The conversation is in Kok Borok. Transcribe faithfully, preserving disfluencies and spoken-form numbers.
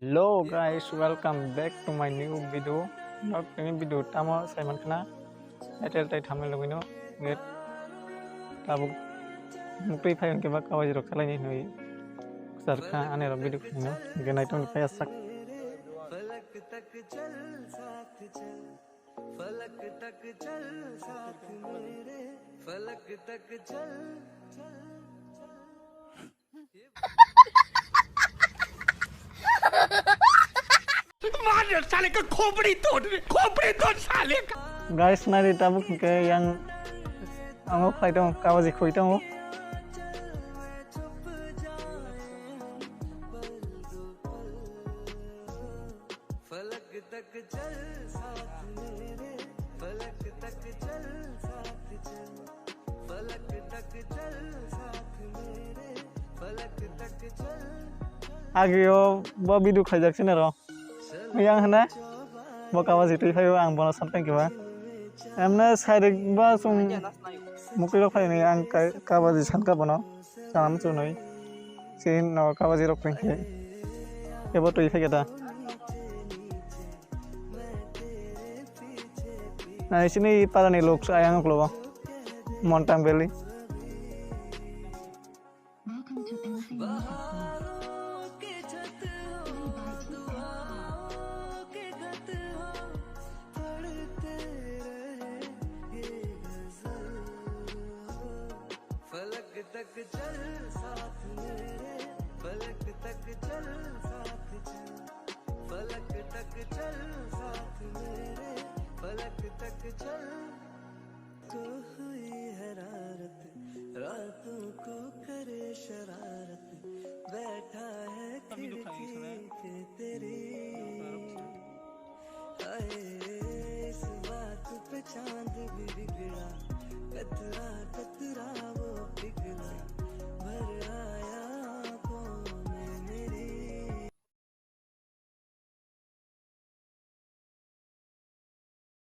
Hello guys, welcome back to my new video. Nok tini video tamo saiman khna. Title tai thamle logino. Get tabuk mukri phayon ke ba kawai rok khalai ni hnoi. Sar kha ane rok video khno. Ge nai tong phai asak. मार साले का खोपड़ी तोड़, खोपड़ी तोड़ साले का। Guys, nari tabuk ke yang amo khai tong, kawaji khui tong. Agio bo video khaijak sini ro. Yang hana bo kawaji twi phaio ang bono san thank you ba. Emne side ba sung mukirok phai ni ang kawaji san ka bono. Cham chunui. Sin no kawaji rok twi khe. Ebo twi phaikhe da. Nai sini parani lok ayang uklo bo. Montang Valley. Welcome to Elephant Music Club.